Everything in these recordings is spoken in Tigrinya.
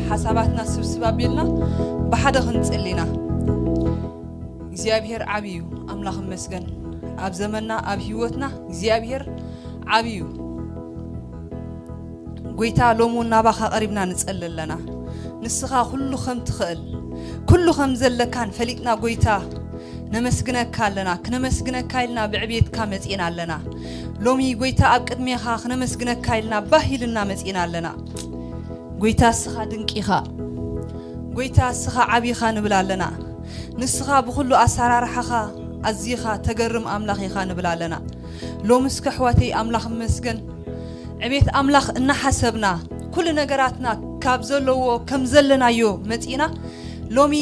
ሓሳባትና ስብስብ ኣቢልና ብሓደ ክንጽሊ ኢና። እግዚኣብሔር ዓቢ እዩ። ኣምላኽ ይመስገን። ኣብ ዘመንና፣ ኣብ ህይወትና እግዚኣብሔር ዓቢ እዩ። ጎይታ፣ ሎሚ እውን ናባኻ ቀሪብና ንጸሊ ኣለና። ንስኻ ኩሉ ከም ትኽእል፣ ኩሉ ከም ዘለካን ፈሊጥና፣ ጎይታ፣ ነመስግነካ ኣለና። ክነመስግነካ ኢልና ብዕቤትካ መጺእና ኣለና። ሎሚ ጎይታ፣ ኣብ ቅድሜኻ ክነመስግነካ ኢልና ባህ ኢልና መጺእና ኣለና። ጎይታ፣ እስኻ ድንቂ ኢኻ። ጎይታ፣ እስኻ ዓቢ ኢኻ ንብል ኣለና። ንስኻ ብኹሉ ኣሰራርሓኻ ኣዚኻ ተገርም ኣምላኽ ኢኻ ንብል ኣለና። ሎሚ እስከ ኣሕዋተይ ኣምላኽ ይመስገን። ዕቤት ኣምላኽ እናሓሰብና፣ ኩሉ ነገራትና ካብ ዘለዎ ከም ዘለናዮ መጺና፣ ሎሚ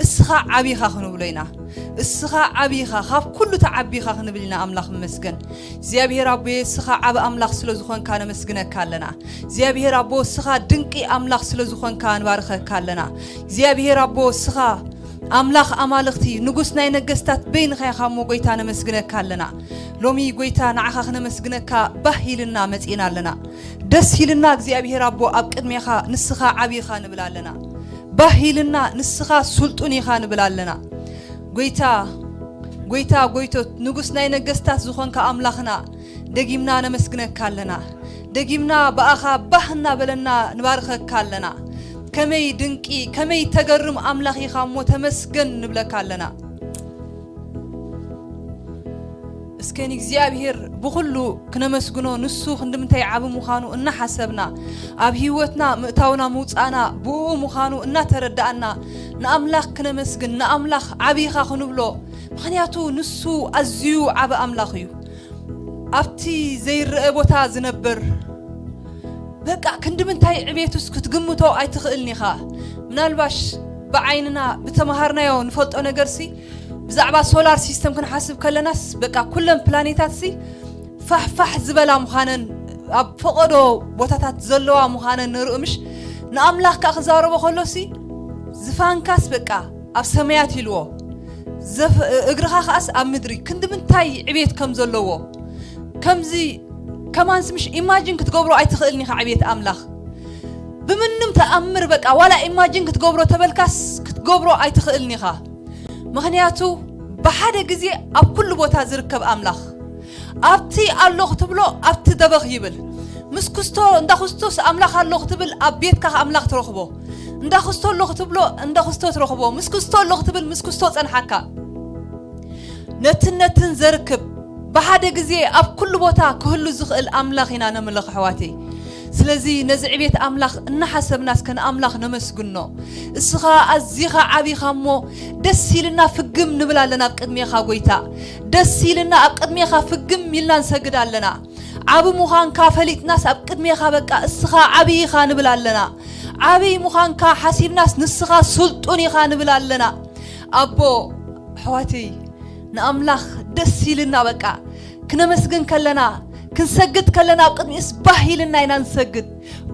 እስኻ ዓቢ ኢኻ ክንብሎ ኢና። እስኻ ዓቢ ኢኻ፣ ካብ ኩሉ ትዓቢ ኢኻ ክንብል ኢና። ኣምላኽ ይመስገን። እግዚኣብሔር ኣቦየ፣ እስኻ ዓቢ ኣምላኽ ስለ ዝኾንካ ነመስግነካ ኣለና። እግዚኣብሔር ኣቦ፣ እስኻ ድንቂ ኣምላኽ ስለ ዝኾንካ ንባርኸካ ኣለና። እግዚኣብሔር ኣቦ፣ እስኻ ኣምላኽ ኣማልኽቲ፣ ንጉስ ናይ ነገስታት በይንኻ ኢኻ እሞ፣ ጎይታ፣ ነመስግነካ ኣለና። ሎሚ ጎይታ፣ ንዓኻ ክነመስግነካ ባህ ኢልና መጺእና ኣለና። ደስ ኢልና፣ እግዚኣብሔር ኣቦ፣ ኣብ ቅድሜኻ፣ ንስኻ ዓቢ ኢኻ ንብል ኣለና። ባህ ኢልና፣ ንስኻ ስልጡን ኢኻ ንብል ኣለና። ጎይታ፣ ጎይታ ጎይቶት፣ ንጉስ ናይ ነገስታት ዝኾንካ ኣምላኽና፣ ደጊምና ነመስግነካ ኣለና። ደጊምና ብኣኻ ባህ እናበለና ንባርኸካ ኣለና። ከመይ ድንቂ፣ ከመይ ተገርም ኣምላኽ ኢኻ እሞ፣ ተመስገን ንብለካ ኣለና። እስከ ንእግዚኣብሔር ብኹሉ ክነመስግኖ፣ ንሱ ክንድምንታይ ዓቢ ምዃኑ እናሓሰብና፣ ኣብ ህይወትና ምእታውና ምውጻእና ብእኡ ምዃኑ እናተረዳእና፣ ንኣምላኽ ክነመስግን፣ ንኣምላኽ ዓቢ ኢኻ ክንብሎ። ምኽንያቱ ንሱ ኣዝዩ ዓቢ ኣምላኽ እዩ። ኣብቲ ዘይረአ ቦታ ዝነብር፣ በቃ ክንድምንታይ ዕቤቱስ ክትግምቶ ኣይትኽእልን ኢኻ። ምናልባሽ ብዓይንና ብተምሃርናዮ ንፈልጦ ነገርሲ፣ ብዛዕባ ሶላር ሲስተም ክንሓስብ ከለናስ፣ በቃ ኩለን ፕላኔታትሲ ፋሕ ፋሕ ዝበላ ምዃነን፣ ኣብ ፈቐዶ ቦታታት ዘለዋ ምዃነን ንርኢ ምሽ? ንኣምላኽ ከኣ ክዛረቦ ከሎሲ፣ ዝፋንካስ በቃ ኣብ ሰማያት ኢልዎ። ዘፍ-፣ እግርኻ ከኣስ ኣብ ምድሪ። ክንድምንታይ ዕቤት ከም ዘለዎ። ከምዚ ከማንስ ምሽ ኢማጂን ክትገብሮ ኣይትኽእልን ኢኻ ዕቤት ኣምላኽ። ብምንም ተኣምር በቃ ዋላ ኢማጂን ክትገብሮ ተበልካስ ክትገብሮ ኣይትኽእልን ኢኻ። ምኽንያቱ ብሓደ ግዜ ኣብ ኩሉ ቦታ ዝርከብ ኣምላኽ። ኣብቲ ኣሎ ክትብሎ ኣብቲ ደበኽ ይብል። ምስ ክስቶ፣ እንዳ ክስቶስ ኣምላኽ ኣሎ ክትብል ኣብ ቤትካ ኣምላኽ ትረኽቦ። እንዳ ክስቶ ኣሎ ክትብሎ እንዳ ክስቶ ትረኽቦ። ምስ ክስቶ ኣሎ ክትብል ምስ ክስቶ ጸንሓካ። ነትን ነትን ዘርክብ፣ ብሓደ ግዜ ኣብ ኩሉ ቦታ ክህሉ ዝኽእል ኣምላኽ ኢና ነምልኽ ኣሕዋተይ። ስለዚ ነዚ ዕቤት ኣምላኽ እናሓሰብና እስከ ንኣምላኽ ነመስግኖ። እስኻ ኣዚኻ ዓቢኻ እሞ ደስ ኢልና ፍግም ንብል ኣለና ኣብ ቅድሜኻ ጎይታ። ደስ ኢልና ኣብ ቅድሜኻ ፍግም ኢልና ንሰግድ ኣለና። ዓቢ ምዃንካ ፈሊጥናስ ኣብ ቅድሜኻ በቃ እስኻ ዓቢ ኢኻ ንብል ኣለና። ዓቢ ምዃንካ ሓሲብናስ ንስኻ ስልጡን ኢኻ ንብል ኣለና። ኣቦ ኣሕዋተይ ንኣምላኽ ደስ ኢልና በቃ ክነመስግን ከለና ክንሰግድ ከለና ኣብ ቅድሚኡስ ባህ ኢልና ኢና ንሰግድ።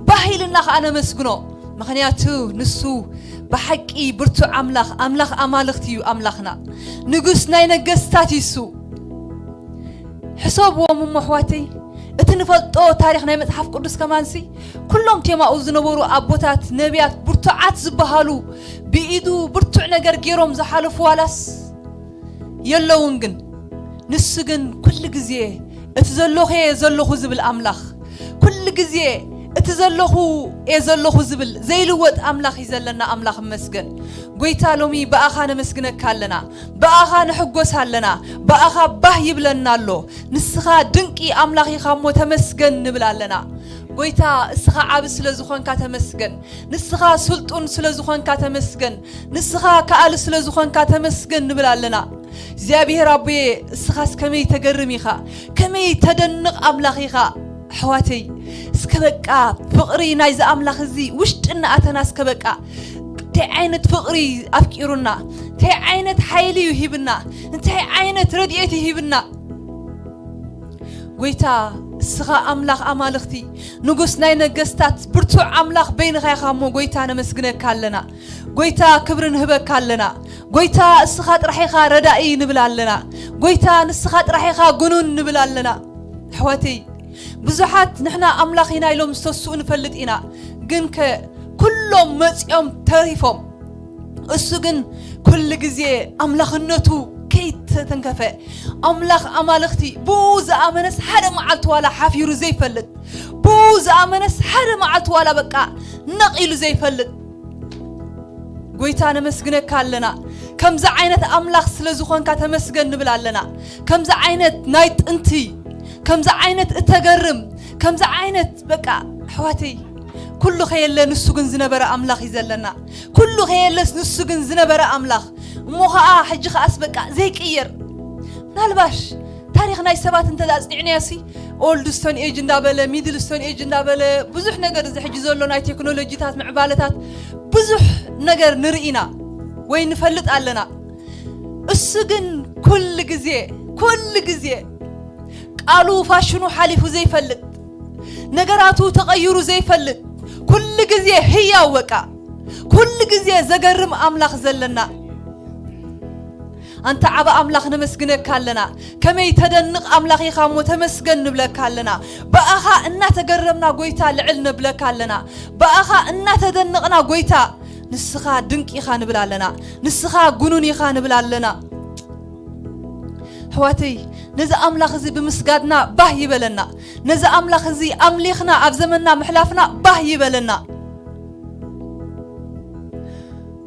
ባህ ኢልና ኸኣ ነመስግኖ። ምኽንያቱ ንሱ ብሓቂ ብርቱዕ ኣምላኽ፣ ኣምላኽ ኣማልኽቲ እዩ ኣምላኽና። ንጉስ ናይ ነገስታት እዩ እሱ። ሕሰብዎም እሞ ኣሕዋተይ፣ እቲ ንፈልጦ ታሪኽ ናይ መጽሓፍ ቅዱስ ከማንሲ ኩሎም ቴማኡ ዝነበሩ ኣቦታት፣ ነቢያት፣ ብርቱዓት ዝበሃሉ ብኢዱ ብርቱዕ ነገር ገይሮም ዝሓለፉ ዋላስ የለውን። ግን ንሱ ግን ኩሉ ግዜ እቲ ዘለኹ እየ ዘለኹ ዝብል ኣምላኽ፣ ኩሉ ግዜ እቲ ዘለኹ እየ ዘለኹ ዝብል ዘይልወጥ ኣምላኽ እዩ ዘለና። ኣምላኽ ይመስገን። ጎይታ ሎሚ ብኣኻ ነመስግነካ ኣለና፣ ብኣኻ ንሕጎስ ኣለና፣ ብኣኻ ባህ ይብለና ኣሎ። ንስኻ ድንቂ ኣምላኽ ኢኻ እሞ ተመስገን ንብል ኣለና። ጎይታ እስኻ ዓቢ ስለ ዝኾንካ ተመስገን። ንስኻ ስልጡን ስለ ዝኾንካ ተመስገን። ንስኻ ከኣሊ ስለ ዝኾንካ ተመስገን ንብል ኣለና። እግዚኣብሔር ኣቦየ እስኻስ ከመይ ተገርም ኢኻ፣ ከመይ ተደንቕ ኣምላኽ ኢኻ። ኣሕዋተይ እስከ በቃ ፍቕሪ ናይዚ ኣምላኽ እዚ ውሽጢ እናኣተና እስከ በቃ እንታይ ዓይነት ፍቕሪ ኣፍቂሩና፣ እንታይ ዓይነት ሓይሊ እዩ ሂብና፣ እንታይ ዓይነት ረድኤት እዩ ሂብና። ጎይታ እስኻ ኣምላኽ ኣማልኽቲ፣ ንጉስ ናይ ነገስታት፣ ብርቱዕ ኣምላኽ በይንኻ ኢኻ እሞ ጎይታ ነመስግነካ ኣለና። ጎይታ ክብሪ ንህበካ ኣለና። ጎይታ እስኻ ጥራሕ ኢኻ ረዳኢ ንብል ኣለና። ጎይታ ንስኻ ጥራሕ ኢኻ ግኑን ንብል ኣለና። ኣሕዋተይ ብዙሓት ንሕና ኣምላኽ ኢና ኢሎም ዝተስኡ ንፈልጥ ኢና። ግን ከ ኩሎም መጺኦም ተሪፎም። እሱ ግን ኩሉ ግዜ ኣምላኽነቱ ከይተተንከፈ፣ ኣምላኽ ኣማልኽቲ ብኡ ዝኣመነስ ሓደ መዓልቲ ዋላ ሓፊሩ ዘይፈልጥ፣ ብኡ ዝኣመነስ ሓደ መዓልቲ ዋላ በቃ ነቕ ኢሉ ዘይፈልጥ። ጎይታ ነመስግነካ ኣለና። ከምዚ ዓይነት ኣምላኽ ስለ ዝኾንካ ተመስገን ንብል ኣለና። ከምዚ ዓይነት ናይ ጥንቲ፣ ከምዚ ዓይነት እተገርም፣ ከምዚ ዓይነት በቃ ኣሕዋተይ፣ ኩሉ ከየለ ንሱ ግን ዝነበረ ኣምላኽ እዩ ዘለና። ኩሉ ከየለስ ንሱ ግን ዝነበረ ኣምላኽ እሞ ኸዓ ሕጂ ኸዓስ በቃ ዘይቅየር። ምናልባሽ ታሪኽ ናይ ሰባት እንተ ኣጽኒዕናዮ ሲ ኦልድ ስቶን ኤጅ እንዳበለ፣ ሚድል ስቶን ኤጅ እንዳበለ፣ ብዙሕ ነገር እዚ ሕጂ ዘሎ ናይ ቴክኖሎጂታት ምዕባለታት ብዙሕ ነገር ንርኢ ኢና ወይ ንፈልጥ ኣለና። እሱ ግን ኩሉ ግዜ፣ ኩሉ ግዜ ቃሉ ፋሽኑ ሓሊፉ ዘይፈልጥ፣ ነገራቱ ተቐይሩ ዘይፈልጥ፣ ኩሉ ግዜ ህያው በቃ ኩሉ ግዜ ዘገርም ኣምላኽ ዘለና። ኣንታ ዓቢ ኣምላኽ ነመስግነካ ኣለና። ከመይ ተደንቕ ኣምላኽ ኢኻ እሞ ተመስገን ንብለካ ኣለና። ብኣኻ እናተገረምና ጎይታ ልዕል ነብለካ ኣለና። ብኣኻ እናተደንቕና ጎይታ ንስኻ ድንቅ ኢኻ ንብል ኣለና። ንስኻ ጉኑን ኢኻ ንብል ኣለና። ኣሕዋተይ፣ ነዚ ኣምላኽ እዚ ብምስጋድና ባህ ይበለና። ነዚ ኣምላኽ እዚ ኣምሊኽና ኣብ ዘመንና ምሕላፍና ባህ ይበለና።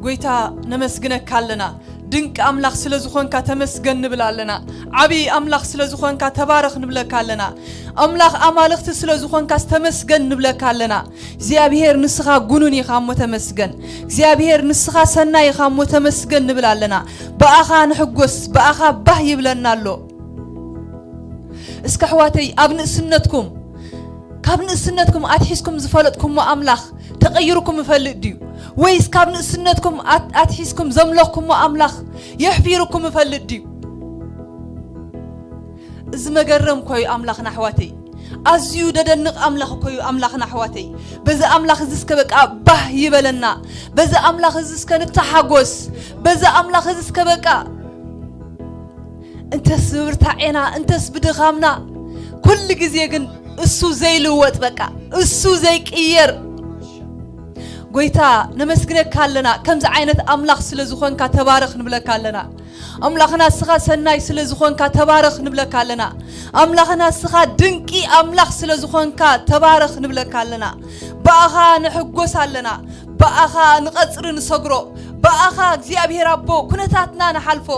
ጎይታ ነመስግነካ ኣለና። ድንቂ ኣምላኽ ስለ ዝኾንካ ተመስገን ንብል ኣለና። ዓብዪ ኣምላኽ ስለ ዝኾንካ ተባረኽ ንብለካ ኣለና። ኣምላኽ ኣማልኽቲ ስለ ዝኾንካስ ተመስገን ንብለካ ኣለና። እግዚኣብሄር ንስኻ ጉኑን ኢኻ እሞ ተመስገን። እግዚኣብሄር ንስኻ ሰናይ ኢኻ እሞ ተመስገን ንብል ኣለና። ብኣኻ ንሕጎስ፣ ብኣኻ ባህ ይብለና ኣሎ። እስከ ኣሕዋተይ ኣብ ንእስነትኩም፣ ካብ ንእስነትኩም ኣትሒዝኩም ዝፈለጥኩሞ ኣምላኽ ተቐይሩኩም ይፈልጥ ድዩ? ወይስ ካብ ንእስነትኩም ኣት-፣ ኣትሒዝኩም ዘምለኽኩሞ ኣምላኽ የሕፊሩኩም ይፈልጥ ድዩ? እዚ መገረም እኮ እዩ ኣምላኽና ኣሕዋተይ። ኣዝዩ ደደንቕ ኣምላኽ እኮ እዩ ኣምላኽና ኣሕዋተይ። በዚ ኣምላኽ እዚ እስከ በቃ ባህ ይበለና። በዚ ኣምላኽ እዚ እስከ ንተሓጎስ። በዚ ኣምላኽ እዚ እስከ በቃ እንተስ ብብርታዔና፣ እንተስ ብድኻምና፣ ኩሉ ግዜ ግን እሱ ዘይልወጥ በቃ፣ እሱ ዘይቅየር። ጎይታ ነመስግነካ ኣለና። ከምዚ ዓይነት ኣምላኽ ስለ ዝኾንካ ተባረኽ ንብለካ ኣለና። ኣምላኽና እስኻ ሰናይ ስለ ዝኾንካ ተባረኽ ንብለካ ኣለና። ኣምላኽና እስኻ ድንቂ ኣምላኽ ስለ ዝኾንካ ተባረኽ ንብለካ ኣለና። ብኣኻ ንሕጎስ ኣለና። ብኣኻ ንቐጽሪ ንሰግሮ። ብኣኻ እግዚኣብሔር ኣቦ ኩነታትና ንሓልፎ።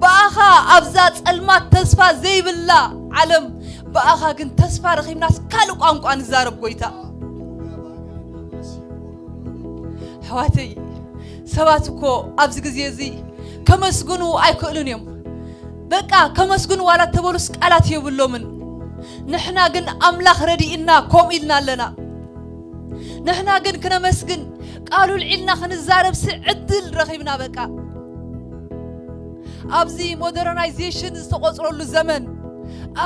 ብኣኻ ኣብዛ ጸልማት ተስፋ ዘይብላ ዓለም ብኣኻ ግን ተስፋ ረኺብናስ ካልእ ቋንቋ ንዛረብ ጎይታ። ኣሕዋተይ፣ ሰባት እኮ ኣብዚ ግዜ እዚ ከመስግኑ ኣይክእሉን እዮም። በቃ ከመስግኑ ዋላ ተበሉስ ቃላት የብሎምን። ንሕና ግን ኣምላኽ ረዲእና ኮም ኢልና ኣለና። ንሕና ግን ክነመስግን ቃሉ ልዒልና ክንዛረብሲ ዕድል ረኺብና በቃ። ኣብዚ ሞደርናይዜሽን ዝተቖጽረሉ ዘመን፣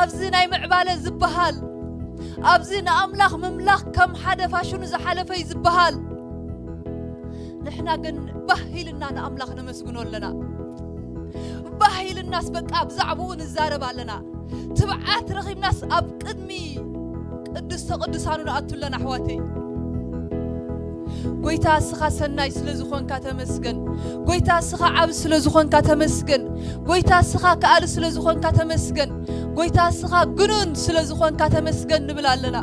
ኣብዚ ናይ ምዕባለ ዝበሃል፣ ኣብዚ ንኣምላኽ ምምላኽ ከም ሓደ ፋሽኑ ዝሓለፈ እዩ ዝበሃል፣ ንሕና ግን ባህ ኢልና ንኣምላኽ ነመስግኖ ኣለና። ባህ ኢልናስ በቃ ብዛዕባኡ ንዛረብ ኣለና። ትብዓት ረኺብናስ ኣብ ቅድሚ ቅድስተ ቅዱሳኑ ንኣቱ ኣለና ኣሕዋተይ። ጎይታ እስኻ ሰናይ ስለ ዝኾንካ ተመስገን። ጎይታ እስኻ ዓቢ ስለ ዝኾንካ ተመስገን። ጎይታ እስኻ ከኣሊ ስለ ዝኾንካ ተመስገን። ጎይታ እስኻ ግኑን ስለ ዝኾንካ ተመስገን ንብል ኣለና።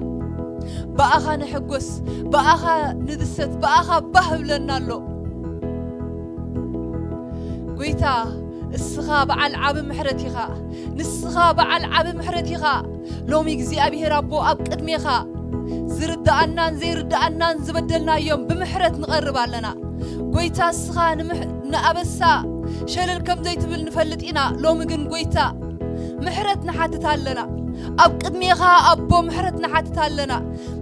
ብኣኻ ንሕጎስ፣ ብኣኻ ንድሰት፣ ብኣኻ ባህ እብለና ኣሎ። ጎይታ እስኻ በዓል ዓቢ ምሕረት ኢኻ። ንስኻ በዓል ዓቢ ምሕረት ኢኻ። ሎሚ እግዚኣብሔር ኣቦ ኣብ ቅድሜኻ ዝርድኣናን ዘይርድኣናን ዝበደልናዮም ብምሕረት ንቐርብ ኣለና። ጎይታ እስኻ ንምሕ-፣ ንኣበሳ ሸለል ከም ዘይትብል ንፈልጥ ኢና። ሎሚ ግን ጎይታ ምሕረት ንሓትት ኣለና። ኣብ ቅድሜኻ ኣቦ ምሕረት ንሓትት ኣለና።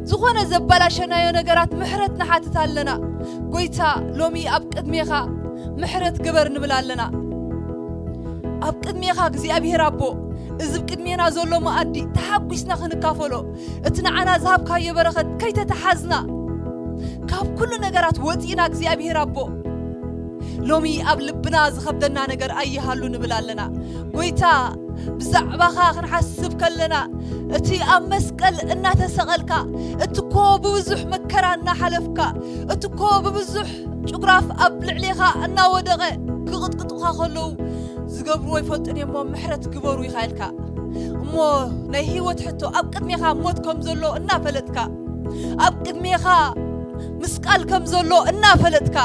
ዝኾነ ዘበላሸናዮ ነገራት ምሕረት ንሓትት ኣለና። ጎይታ ሎሚ ኣብ ቅድሜኻ ምሕረት ግበር ንብል ኣለና። ኣብ ቅድሜኻ እግዚኣብሔር ኣቦ፣ እዚ ኣብ ቅድሜና ዘሎ መኣዲ ተሓጒስና ክንካፈሎ፣ እቲ ንዓና ዝሃብካዮ በረኸት ከይተተሓዝና፣ ካብ ኩሉ ነገራት ወጺእና እግዚኣብሔር ኣቦ፣ ሎሚ ኣብ ልብና ዝኸብደና ነገር ኣይሃሉ ንብል ኣለና። ጎይታ ብዛዕባኻ ክንሓስብ ከለና፣ እቲ ኣብ መስቀል እናተሰቐልካ፣ እቲ እኮ ብብዙሕ መከራ እናሓለፍካ፣ እቲ እኮ ብብዙሕ ጭጉራፍ ኣብ ልዕሌኻ እናወደቐ ክቕጥቅጡኻ ከለዉ፣ ዝገብርዎ ይፈልጡን እሞ ምሕረት ግበሩ ኢኻ ኢልካ። እሞ ናይ ህይወት ሕቶ ኣብ ቅድሜኻ ሞት ከም ዘሎ እናፈለጥካ፣ ኣብ ቅድሜኻ ምስቃል ከም ዘሎ እናፈለጥካ፣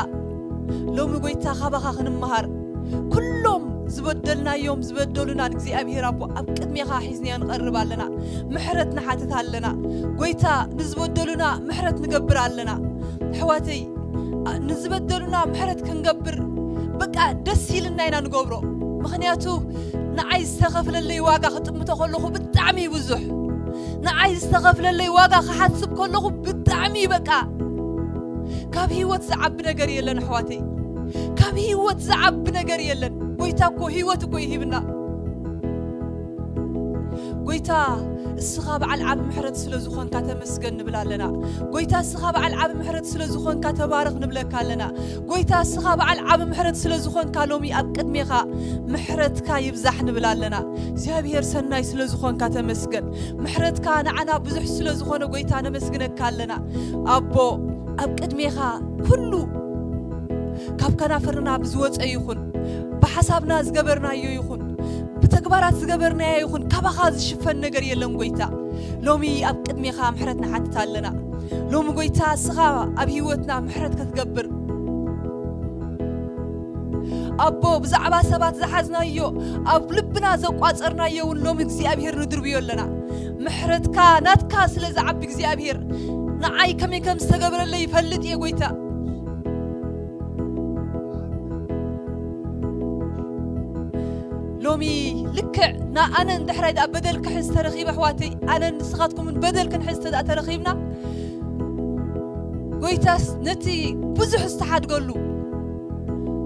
ሎሚ ጎይታ ካባኻ ክንመሃር፣ ኩሎም ዝበደልናዮም ዝበደሉና እግዚኣብሔር ኣቦ ኣብ ቅድሜኻ ሒዝናዮ ንቐርብ ኣለና። ምሕረት ንሓትት ኣለና። ጎይታ ንዝበደሉና ምሕረት ንገብር ኣለና። ኣሕዋተይ፣ ንዝበደሉና ምሕረት ክንገብር በቃ ደስ ኢልና ኢና ንገብሮ። ምኽንያቱ ንዓይ ዝተኸፍለለይ ዋጋ ክጥምቶ ከለኹ ብጣዕሚ እዩ ብዙሕ። ንዓይ ዝተኸፍለለይ ዋጋ ክሓስብ ከለኹ ብጣዕሚ እዩ በቃ። ካብ ህይወት ዝዓቢ ነገር የለን ኣሕዋተይ። ካብ ህይወት ዝዓቢ ነገር የለን። ጎይታ እኮ ህይወት እኮ ይሂብና። ጎይታ እስኻ በዓል ዓቢ ምሕረት ስለ ዝኾንካ ተመስገን ንብል ኣለና። ጎይታ እስኻ በዓል ዓቢ ምሕረት ስለ ዝኾንካ ተባረኽ ንብለካ ኣለና። ጎይታ እስኻ በዓል ዓቢ ምሕረት ስለ ዝኾንካ ሎሚ ኣብ ቅድሜኻ ምሕረትካ ይብዛሕ ንብል ኣለና። እግዚኣብሔር ሰናይ ስለ ዝኾንካ ተመስገን። ምሕረትካ ንዓና ብዙሕ ስለ ዝኾነ ጎይታ ነመስግነካ ኣለና። ኣቦ ኣብ ቅድሜኻ ኩሉ ካብ ከናፍርና ብዝወፀ ይኹን ብሓሳብና ዝገበርናዮ ይኹን ብተግባራት ዝገበርናዮ ይኹን ካባኻ ዝሽፈን ነገር የለን ጎይታ። ሎሚ ኣብ ቅድሜኻ ምሕረት ንሓትት ኣለና። ሎሚ ጎይታ እስኻ ኣብ ህይወትና ምሕረት ክትገብር ኣቦ ብዛዕባ ሰባት ዝሓዝናዮ ኣብ ልብና ዘቋፀርናዮ እውን ሎሚ እግዚኣብሔር ንድርብዮ ኣለና። ምሕረትካ ናትካ ስለ ዝዓቢ እግዚኣብሔር ንዓይ ከመይ ከም ዝተገብረለይ ይፈልጥ እየ ጎይታ። ሎሚ ልክዕ ንኣነ እንድሕራይ ደኣ በደል ክሕዝ ተረኺበ ኣሕዋተይ፣ ኣነን ንስኻትኩምን በደል ክንሕዝ ተደኣ ተረኺብና፣ ጎይታስ ነቲ ብዙሕ ዝተሓድገሉ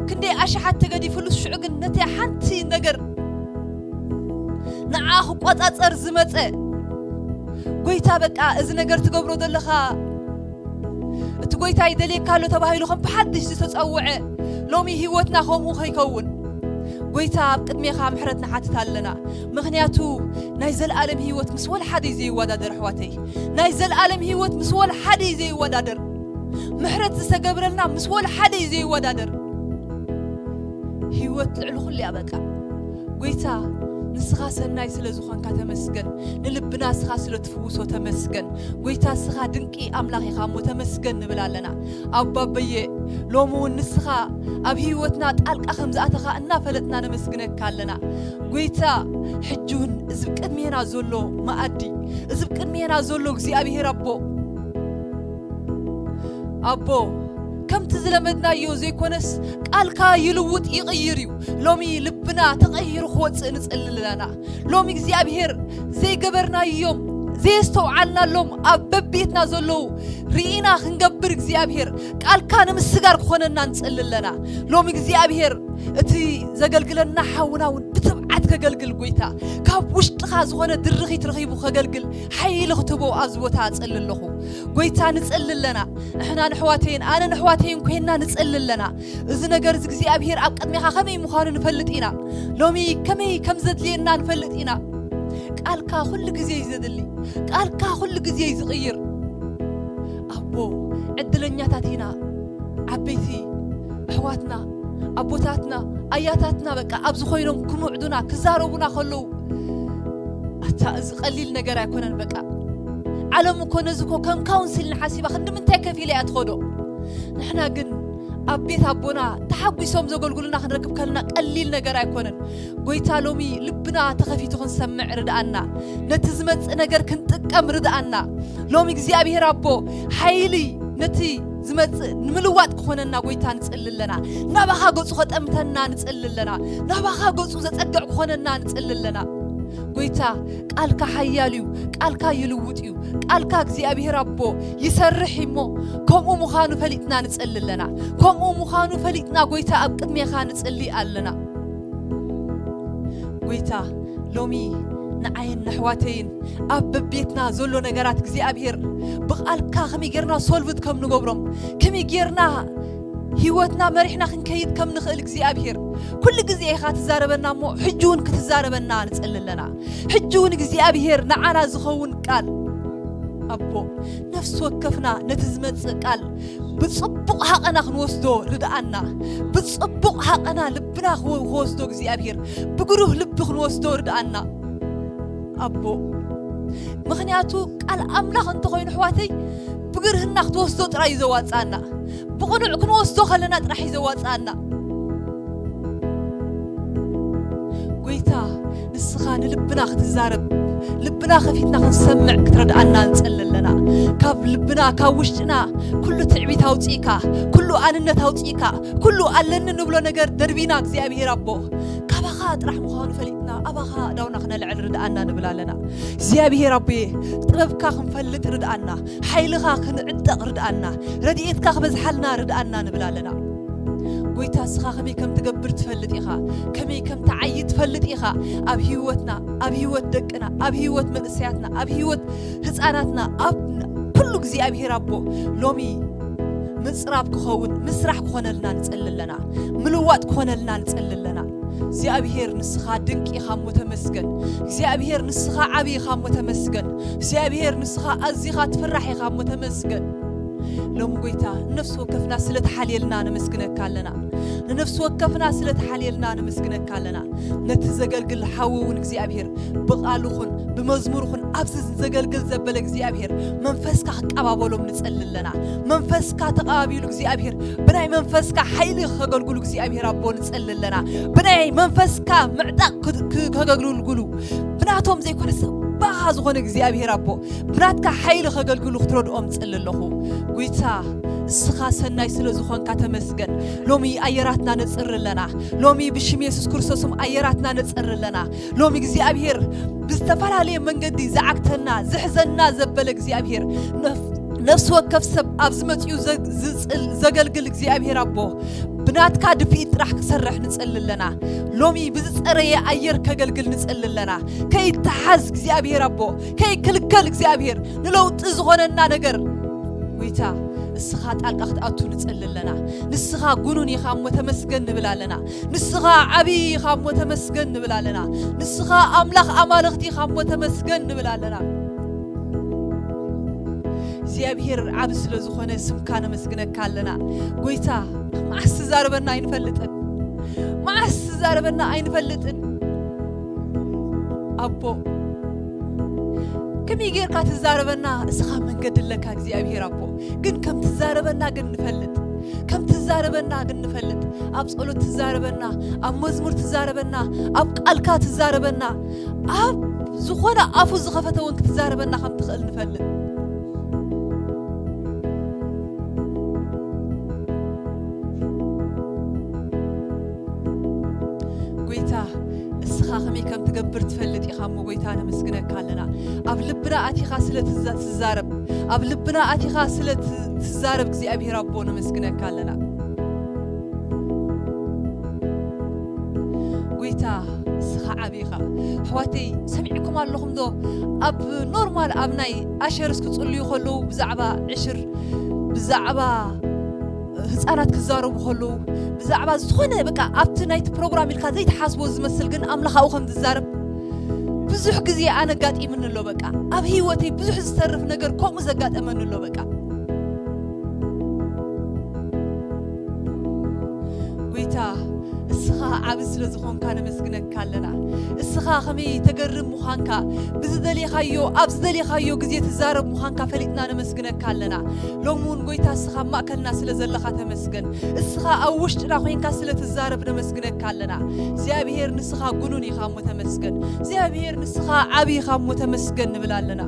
ክንደይ ኣሽሓት ተገዲፍሉ፣ ሽዑ ግን ነቲ ሓንቲ ነገር ንዓ ክቆጻጸር ዝመጸ ጎይታ፣ በቃ እዚ ነገር ትገብሮ ዘለኻ እቲ ጎይታ ይደልየካ ኣሎ ተባሂሉ ከም ብሓድሽ ዝተጸውዐ፣ ሎሚ ህይወትና ከምኡ ከይከውን ጎይታ ኣብ ቅድሜኻ ምሕረት ንሓትት ኣለና። ምኽንያቱ ናይ ዘለኣለም ህይወት ምስ ወላ ሓደ እዩ ዘይወዳደር ኣሕዋተይ። ናይ ዘለኣለም ህይወት ምስ ወላ ሓደ እዩ ዘይወዳደር። ምሕረት ዝተገብረልና ምስ ወላ ሓደ እዩ ዘይወዳደር። ህይወት ልዕሊ ኩሉ እያ በቃ። ጎይታ ንስኻ ሰናይ ስለ ዝኾንካ ተመስገን። ንልብና እስኻ ስለ ትፍውሶ ተመስገን። ጎይታ እስኻ ድንቂ ኣምላኽ ኢኻ እሞ ተመስገን ንብል ኣለና። ኣባበየ ሎሚ እውን ንስኻ ኣብ ህይወትና ጣልቃ ከም ዝኣተኻ እናፈለጥና ነመስግነካ ኣለና። ጎይታ ሕጂ እውን እዚ ቅድሜና ዘሎ መኣዲ፣ እዚ ቅድሜና ዘሎ እግዚኣብሔር ኣቦ ኣቦ ከምቲ ዝለመድናዮ ዘይኮነስ ቃልካ ይልውጥ ይቕይር እዩ። ሎሚ ልብና ተቐይሩ ክወፅእ ንፅሊ ኣለና። ሎሚ እግዚኣብሔር ዘይገበርናዮም ዘየስተውዓልናሎም ኣብ በቤትና ዘለዉ ርኢና ክንገብር እግዚኣብሔር ቃልካ ንምስጋር ክኾነና ንፅሊ ኣለና። ሎሚ እግዚኣብሔር እቲ ዘገልግለና ሓውና እውን ብትብዓት ከገልግል ጎይታ ካብ ውሽጥኻ ዝኾነ ድርኺት ረኺቡ ከገልግል ሓይሊ ክትቦ ኣብዚ ቦታ እጽሊ ኣለኹ። ጎይታ ንጽሊ ኣለና። ንሕና ንሕዋተይን ኣነ ንሕዋተይን ኮይንና ንጽሊ ኣለና። እዚ ነገር እዚ እግዚኣብሔር ኣብ ቅድሜኻ ከመይ ምዃኑ ንፈልጥ ኢና። ሎሚ ከመይ ከም ዘድልየና ንፈልጥ ኢና። ቃልካ ኩሉ ግዜ እዩ ዘድሊ። ቃልካ ኩሉ ግዜ እዩ ዝቕይር። ኣቦ ዕድለኛታት ኢና። ዓበይቲ ኣሕዋትና ኣቦታትና ኣያታትና በቃ ኣብዚ ኮይኖም ክምዕዱና ክዛረቡና ከለዉ ኣታ እዚ ቀሊል ነገር ኣይኮነን። በቃ ዓለም እኮ ነዚ እኮ ከም ካውንስል ንሓሲባ ክንዲ ምንታይ ከፊለ እያ ትኸዶ። ንሕና ግን ኣብ ቤት ኣቦና ተሓጒሶም ዘገልግሉና ክንረክብ ከለና ቀሊል ነገር ኣይኮነን። ጎይታ ሎሚ ልብና ተኸፊቱ ክንሰምዕ ርድኣና። ነቲ ዝመጽእ ነገር ክንጥቀም ርድኣና። ሎሚ እግዚኣብሔር ኣቦ ሓይሊ ነቲ ዝመጽእ ንምልዋጥ ክኾነና ጎይታ ንጽሊ ኣለና። ናባኻ ገጹ ከጠምተና ንጽሊ ኣለና። ናባኻ ገጹ ዘጸግዕ ክኾነና ንጽሊ ኣለና። ጎይታ ቃልካ ሓያል እዩ። ቃልካ ይልውጥ እዩ። ቃልካ እግዚኣብሔር ኣቦ ይሰርሕ እሞ ከምኡ ምዃኑ ፈሊጥና ንጽሊ ኣለና። ከምኡ ምዃኑ ፈሊጥና ጎይታ ኣብ ቅድሜኻ ንጽሊ ኣለና። ጎይታ ሎሚ ንዓይን ነሕዋተይን ኣብ በቤትና ዘሎ ነገራት እግዚኣብሔር ብቓልካ ከመይ ጌርና ሶልቭት ከም ንገብሮም ከመይ ጌርና ህይወትና መሪሕና ክንከይድ ከም ንኽእል እግዚኣብሔር ኩሉ ግዜ ኢኻ ትዛረበና እሞ፣ ሕጂ እውን ክትዛረበና ንጽሊ ኣለና። ሕጂ እውን እግዚኣብሔር ንዓና ዝኸውን ቃል፣ ኣቦ፣ ነፍሲ ወከፍና ነቲ ዝመጽእ ቃል ብጽቡቕ ሃቐና ክንወስዶ ርድኣና። ብጽቡቕ ሃቐና ልብና ክወ-፣ ክወስዶ እግዚኣብሔር፣ ብግሩህ ልቢ ክንወስዶ ርድኣና። ኣቦ፣ ምኽንያቱ ቃል ኣምላኽ እንተኾይኑ፣ ኣሕዋተይ፣ ብግርህና ክትወስዶ ጥራይ እዩ ዘዋጽኣና። ብቕኑዕ ክንወስዶ ከለና ጥራሕ እዩ ዘዋጽኣና። ጎይታ፣ ንስኻ ንልብና ክትዛረብ፣ ልብና ከፊትና ክንሰምዕ ክትረድኣና ንጸሊ ኣለና። ካብ ልብና፣ ካብ ውሽጥና ኩሉ ትዕቢት ኣውጺእካ፣ ኩሉ ኣንነት ኣውጺእካ፣ ኩሉ ኣለኒ ንብሎ ነገር ደርቢና፣ እግዚኣብሔር ኣቦ፣ ካባኻ ጥራሕ ምዃኑ ፈሊጥና፣ ኣባኻ ዳውና ክነልዕል ርድኣና ንብል ኣለና። እግዚኣብሔር ኣቦየ፣ ጥበብካ ክንፈልጥ ርድኣና፣ ሓይልኻ ክንዕጠቕ ርድኣና፣ ረድኤትካ ክበዝሓልና ርድኣና ንብል ኣለና። ጎይታ፣ እስኻ ከመይ ከም ትገብር ትፈልጥ ኢኻ፣ ከመይ ከም ትዓዪ ትፈልጥ ኢኻ። ኣብ ህይወትና፣ ኣብ ህይወት ደቅና፣ ኣብ ህይወት መንእሰያትና፣ ኣብ ህይወት ህፃናትና፣ ኣብ ኩሉ እግዚኣብሔር ኣቦ፣ ሎሚ ምፅራብ ክኸውን፣ ምስራሕ ክኾነልና ንጸሊ ኣለና። ምልዋጥ ክኾነልና ንጸሊ ኣለና። እግዚኣብሔር፣ ንስኻ ድንቂ ኢኻ እሞ ተመስገን። እግዚኣብሔር፣ ንስኻ ዓቢ ኢኻ እሞ ተመስገን። እግዚኣብሔር፣ ንስኻ ኣዚኻ ትፍራሕ ኢኻ እሞ ተመስገን። ሎሚ ጎይታ፣ ንነፍሲ ወከፍና ስለ ተሓልየልና ነመስግነካ ኣለና። ንነፍሲ ወከፍና ስለ ተሓልየልና ነመስግነካ ኣለና። ነቲ ዘገልግል ሓዊ እውን እግዚኣብሔር ብቓሉ ኹን፣ ብመዝሙር ኹን፣ ኣብዚ ዘገልግል ዘበለ እግዚኣብሔር መንፈስካ ክቀባበሎም ንጸሊ ኣለና። መንፈስካ ተቐባቢሉ እግዚኣብሔር ብናይ መንፈስካ ሓይሊ ከገልግሉ እግዚኣብሔር ኣቦ ንጸሊ ኣለና። ብናይ መንፈስካ ምዕጣቕ ክ-፣ ክ-፣ ከገልግሉ ብናቶም ዘይኮነስ ባኻ ዝኾነ እግዚኣብሔር ኣቦ ብናትካ ሓይሊ ከገልግሉ ክትረድኦም ጽሊ ኣለኹ። ጎይታ፣ እስኻ ሰናይ ስለ ዝኾንካ ተመስገን። ሎሚ ኣየራትና ነጽሪ ኣለና። ሎሚ ብሽም የሱስ ክርስቶስም ኣየራትና ነጽሪ ኣለና። ሎሚ እግዚኣብሔር ብዝተፈላለየ መንገዲ ዝዓግተና፣ ዝሕዘና ዘበለ እግዚኣብሔር፣ ነፍ-፣ ነፍሲ ወከፍ ሰብ ኣብዚ መጺኡ ዘ-፣ ዝጽል-፣ ዘገልግል እግዚኣብሔር ኣቦ፣ ብናትካ ድፍኢት ጥራሕ ክሰርሕ ንጽሊ ኣለና። ሎሚ ብዝጸረየ ኣየር ከገልግል ንጽሊ ኣለና። ከይተሓዝ እግዚኣብሔር ኣቦ፣ ከይክልከል እግዚኣብሔር፣ ንለውጢ ዝኾነና ነገር፣ ጎይታ፣ እስኻ ጣልቃ ክትኣቱ ንጽሊ ኣለና። ንስኻ ጉኑን ኢኻ እሞ ተመስገን ንብል ኣለና። ንስኻ ዓብዪ ኢኻ እሞ ተመስገን ንብል ኣለና። ንስኻ ኣምላኽ ኣማልኽቲ ኢኻ እሞ ተመስገን ንብል ኣለና። እግዚኣብሔር ዓቢ ስለ ዝኾነ ስምካ ነመስግነካ ኣለና። ጎይታ፣ መዓስ ትዛረበና ኣይንፈልጥን። መዓስ ትዛረበና ኣይንፈልጥን። ኣቦ፣ ከመይ ጌርካ ትዛረበና? እስኻ መንገዲ ኣለካ እግዚኣብሔር ኣቦ። ግን ከም ትዛረበና ግን ንፈልጥ። ከም ትዛረበና ግን ንፈልጥ። ኣብ ጸሎት ትዛረበና፣ ኣብ መዝሙር ትዛረበና፣ ኣብ ቃልካ ትዛረበና፣ ኣብ ዝኾነ ኣፉ ዝኸፈተ እውን ክትዛረበና ከም ትኽእል ንፈልጥ። ጎይታ፣ እስኻ ከመይ ከም ትገብር ትፈልጥ ኢኻ እሞ፣ ጎይታ፣ ነመስግነካ ኣለና። ኣብ ልብና ኣቲኻ ስለ ትዛ-፣ ትዛረብ፣ ኣብ ልብና ኣቲኻ ስለ ት-፣ ትዛረብ እግዚኣብሔር ኣቦ፣ ነመስግነካ ኣለና። ጎይታ፣ እስኻ ዓቢ ኢኻ። ኣሕዋተይ፣ ሰሚዕኩም ኣለኹም ዶ? ኣብ ኖርማል፣ ኣብ ናይ ኣሸርስ ክጽልዩ ከለዉ ብዛዕባ ዕሽር፣ ብዛዕባ ህፃናት ክዛረቡ ከለዉ፣ ብዛዕባ ዝኾነ፣ በቃ፣ ኣብቲ ናይቲ ፕሮግራም ኢልካ ዘይትሓስቦ ዝመስል ግን ኣምላኽ ኣብኡ ከም ዝዛረብ ብዙሕ ግዜ ኣነ ኣጋጢሙኒ ኣሎ። በቃ፣ ኣብ ህይወተይ ብዙሕ ዝተርፍ ነገር ከምኡ ዘጋጠመኒ ኣሎ። በቃ፣ ጎይታ፣ እስኻ ዓቢ ስለ ዝኾንካ ነመስግነካ ኣለና። እስኻ ከመይ ተገርም ምዃንካ፣ ብዝደሌኻዮ፣ ኣብ ዝደሌኻዮ ግዜ ትዛረብ ምዃንካ ፈሊጥና ነመስግነካ ኣለና። ሎሚ እውን ጎይታ፣ እስኻ ኣብ ማእከልና ስለ ዘለኻ ተመስገን። እስኻ ኣብ ውሽጥና ኮይንካ ስለ ትዛረብ ነመስግነካ ኣለና። እግዚኣብሔር፣ ንስኻ ጉኑን ኢኻ እሞ ተመስገን። እግዚኣብሔር፣ ንስኻ ዓቢ ኢኻ እሞ ተመስገን ንብል ኣለና።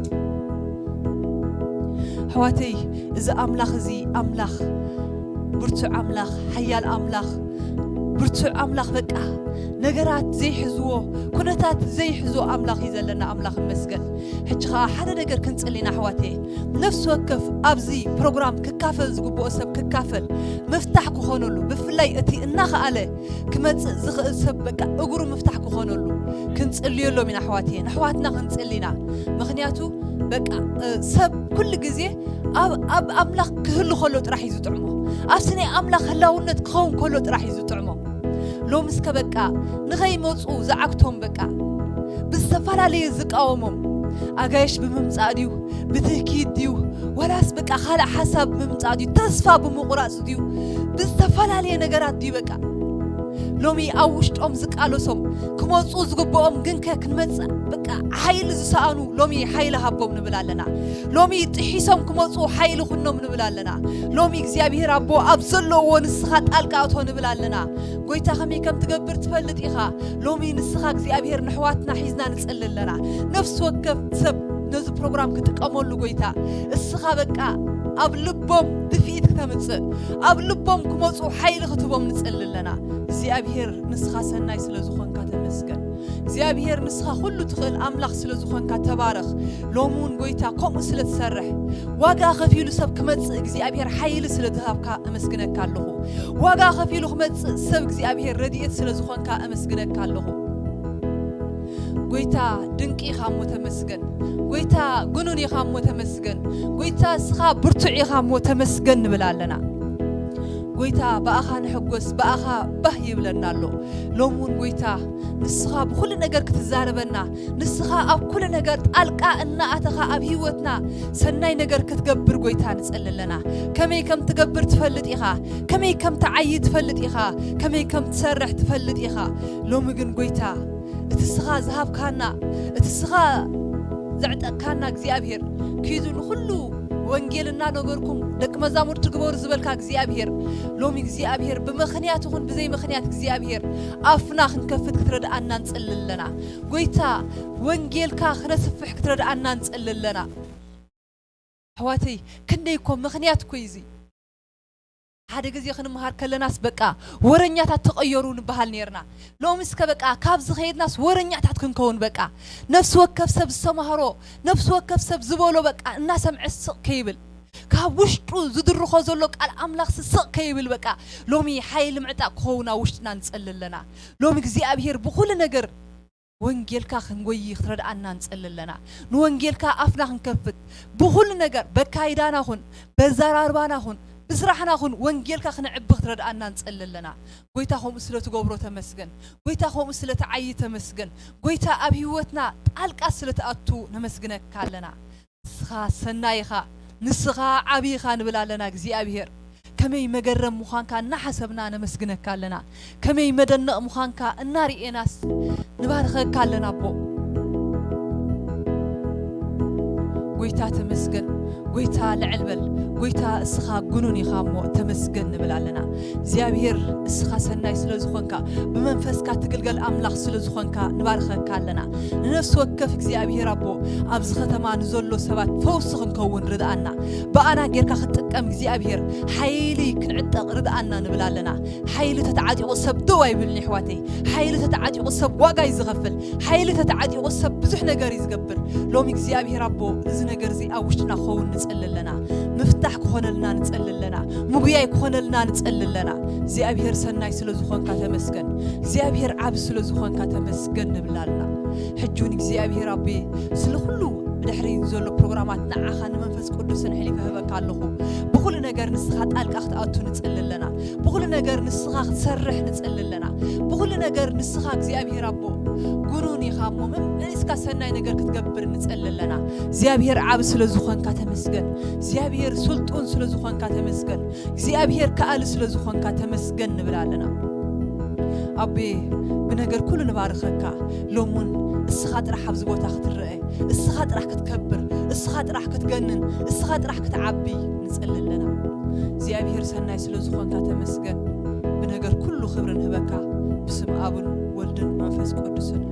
ኣሕዋተይ፣ እዚ ኣምላኽ እዚ ኣምላኽ ብርቱዕ ኣምላኽ፣ ሓያል ኣምላኽ፣ ብርቱዕ ኣምላኽ፣ በቃ፣ ነገራት ዘይሕዝዎ፣ ኩነታት ዘይሕዞ ኣምላኽ እዩ ዘለና። ኣምላኽ ይመስገን። ሕጂ ኸኣ ሓደ ነገር ክንጽሊ ኢና ኣሕዋተይ። ነፍሲ ወከፍ ኣብዚ ፕሮግራም ክካፈል ዝግብኦ ሰብ ክካፈል፣ ምፍታሕ ክኾነሉ፣ ብፍላይ እቲ እናኸኣለ ክመጽእ ዝኽእል ሰብ፣ በቃ፣ እግሩ ምፍታሕ ክኾነሉ ክንጽልየሎም ኢና ኣሕዋተይ። ንኣሕዋትና ክንጽሊ ኢና። ምኽንያቱ፣ በቃ፣ እ፣ ሰብ ኩሉ ግዜ ኣብ፣ ኣብ ኣምላኽ ክህሉ ከሎ ጥራሕ እዩ ዝጥዕሞ። ኣብቲ ናይ ኣምላኽ ህላውነት ክኸውን ከሎ ጥራሕ እዩ ዝጥዕሞ። ሎምስከ በቃ ንኸይመፁ ዝዓግቶም በቃ ብዝተፈላለየ ዝቃወሞም ኣጋይሽ ብምምፃእ ድዩ፣ ብትህኪት ድዩ፣ ዋላስ በቃ ካልእ ሓሳብ ብምምፃእ ድዩ፣ ተስፋ ብምቑራፅ ድዩ፣ ብዝተፈላለየ ነገራት ድዩ በቃ ሎሚ ኣብ ውሽጦም ዝቃለሶም ክመፁ ዝግብኦም ግንከ ክንመፅእ በቃ ሓይሊ ዝሰኣኑ ሎሚ ሓይሊ ሃቦም ንብል ኣለና። ሎሚ ጥሒሶም ክመፁ ሓይሊ ኩኖም ንብል ኣለና። ሎሚ እግዚኣብሔር ኣቦ ኣብ ዘለውዎ ንስኻ ጣልቃ እቶ ንብል ኣለና። ጎይታ ከመይ ከም ትገብር ትፈልጥ ኢኻ። ሎሚ ንስኻ እግዚኣብሔር ንሕዋትና ሒዝና ንጽሊ ኣለና። ነፍሲ ወከፍ ሰብ ነዚ ፕሮግራም ክጥቀመሉ ጎይታ እስኻ በቃ ኣብ ልቦም ድፍኢት ክተምጽእ ኣብ ልቦም ክመጹ ሓይሊ ክትቦም ንጽሊ ኣለና። እግዚኣብሔር ንስኻ ሰናይ ስለ ዝኾንካ ተመስገን። እግዚኣብሔር ንስኻ ኩሉ ትኽእል ኣምላኽ ስለ ዝኾንካ ተባረኽ። ሎሚ እውን ጎይታ ከምኡ ስለ ትሰርሕ ዋጋ ከፊሉ ሰብ ክመጽእ እግዚኣብሔር ሓይሊ ስለ ዝሃብካ እመስግነካ ኣለኹ። ዋጋ ከፊሉ ክመጽእ ሰብ እግዚኣብሔር ረድኤት ስለ ዝኾንካ እመስግነካ ኣለኹ። ጎይታ ድንቂ ኢኻ እሞ ተመስገን። ጎይታ ግኑን ኢኻ እሞ ተመስገን። ጎይታ እስኻ ብርቱዕ ኢኻ እሞ ተመስገን ንብል ኣለና። ጎይታ ብኣኻ ንሕጎስ ብኣኻ ባህ ይብለና ኣሎ። ሎም እውን ጎይታ ንስኻ ብኩሉ ነገር ክትዛረበና ንስኻ ኣብ ኩሉ ነገር ጣልቃ እናኣተኻ ኣብ ህይወትና ሰናይ ነገር ክትገብር ጎይታ ንጸሊ ኣለና። ከመይ ከም ትገብር ትፈልጥ ኢኻ። ከመይ ከም ትዓዪ ትፈልጥ ኢኻ። ከመይ ከም ትሰርሕ ትፈልጥ ኢኻ። ሎሚ ግን ጎይታ እቲ ስኻ ዝሃብካና እቲ ስኻ ዘዕጠቅካና እግዚኣብሔር ኪዱ ንኹሉ ወንጌል እናነገርኩም ደቂ መዛሙርቲ ግበሩ ዝበልካ እግዚኣብሔር ሎሚ እግዚኣብሔር ብምኽንያት ይኹን ብዘይ ምኽንያት እግዚኣብሔር ኣፍና ክንከፍት ክትረድኣና ንጽሊ ኣለና። ጎይታ ወንጌልካ ክነስፍሕ ክትረድኣና ንጽሊ ኣለና። ኣሕዋተይ ክንደይ እኮ ምኽንያት እኮ እዩ እዚ። ሓደ ግዜ ክንመሃር ከለናስ በቃ ወረኛታት ተቐየሩ ንበሃል ነርና። ሎሚ እስከ በቃ ካብ ዝኸየድናስ ወረኛታት ክንከውን በቃ ነፍሲ ወከፍ ሰብ ዝተማህሮ ነፍሲ ወከፍ ሰብ ዝበሎ በቃ እናሰምዐ ስቕ ከይብል ካብ ውሽጡ ዝድርኾ ዘሎ ቃል ኣምላኽ ስቕ ከይብል በቃ ሎሚ ሓይሊ ምዕጣቕ ክኸውን ኣብ ውሽጥና ንጸሊ ኣለና። ሎሚ እግዚኣብሔር ብኹሉ ነገር ወንጌልካ ክንጎይ ክትረድኣና ንጸሊ ኣለና። ንወንጌልካ ኣፍና ክንከፍት ብኹሉ ነገር በካይዳና ኹን በዛራርባና ኹን ብስራሕና ኹን ወንጌልካ ክነዕቢ ክትረድኣና ንጸሊ ኣለና። ጎይታ ከምኡ ስለ ትገብሮ ተመስገን። ጎይታ ከምኡ ስለ ትዓዪ ተመስገን። ጎይታ ኣብ ህይወትና ጣልቃ ስለ ትኣቱ ነመስግነካ ኣለና። ንስኻ ሰናይ ኢኻ። ንስኻ ዓቢ ኢኻ ንብል ኣለና እግዚኣብሔር። ከመይ መገረም ምዃንካ እናሓሰብና ነመስግነካ ኣለና። ከመይ መደነቕ ምዃንካ እናርኤናስ ንባርኸካ ኣለና ኣቦ። ጎይታ ተመስገን። ጎይታ ልዕል በል። ጎይታ እስኻ ግኑን ኢኻ እሞ ተመስገን ንብል ኣለና። እግዚኣብሔር እስኻ ሰናይ ስለ ዝኾንካ ብመንፈስካ ትግልገል ኣምላኽ ስለ ዝኾንካ ንባርኸካ ኣለና። ንነፍሲ ወከፍ እግዚኣብሔር ኣቦ ኣብዚ ከተማ ንዘሎ ሰባት ፈውሲ ክንከውን ርድኣና። ብኣና ጌርካ ክትጥቀም እግዚኣብሔር ሓይሊ ክንዕጠቕ ርድኣና ንብል ኣለና። ሓይሊ ተተዓጢቑ ሰብ ደው ኣይብልን ይሕዋተይ። ሓይሊ ተተዓጢቑ ሰብ ዋጋ እዩ ዝኸፍል። ሓይሊ ተተዓጢቑ ሰብ ብዙሕ ነገር እዩ ዝገብር። ሎሚ እግዚኣብሔር ኣቦ እዚ ነገር እዚ ኣብ ውሽጥና ክኸውን ንጸሊ ኣለና። ምፍታሕ ክኾነልና ንጸሊ ኣለና። ምጉያይ ክኾነልና ንጸሊ ኣለና። እግዚኣብሔር ሰናይ ስለ ዝኾንካ ተመስገን። እግዚኣብሔር ዓቢ ስለ ዝኾንካ ተመስገን ንብል ኣለና። ሕጂ እውን እግዚኣብሔር ኣቦ ስለ ኩሉ ብድሕሪ ዘሎ ፕሮግራማት ንዓኻ ንመንፈስ ቅዱስን ሕሊፈ ህበካ ኣለኹ። ብኹሉ ነገር ንስኻ ጣልቃ ክትኣቱ ንጸሊ ኣለና። ብኹሉ ነገር ንስኻ ክትሰርሕ ንጸሊ ኣለና። ብኹሉ ነገር ንስኻ እግዚኣብሔር ኣቦ ግኑን ኢኻ እሞ መመሊስካ ሰናይ ነገር ክትገብር ንጸሊ ኣለና። እግዚኣብሔር ዓቢ ስለ ዝኾንካ ተመስገን። እግዚኣብሔር ስልጡን ስለ ዝኾንካ ተመስገን። እግዚኣብሔር ከኣሊ ስለ ዝኾንካ ተመስገን ንብል ኣለና። ኣቤ ብነገር ኩሉ ንባርኸካ። ሎሙን እስኻ ጥራሕ ኣብዚ ቦታ ክትረአ፣ እስኻ ጥራሕ ክትከብር፣ እስኻ ጥራሕ ክትገንን፣ እስኻ ጥራሕ ክትዓቢ ንጸሊ ኣለና። እግዚኣብሔር ሰናይ ስለ ዝኾንካ ተመስገን። ብነገር ኩሉ ክብሪ ንህበካ። ብስም ኣብን ወልድን መንፈስ ቅዱስን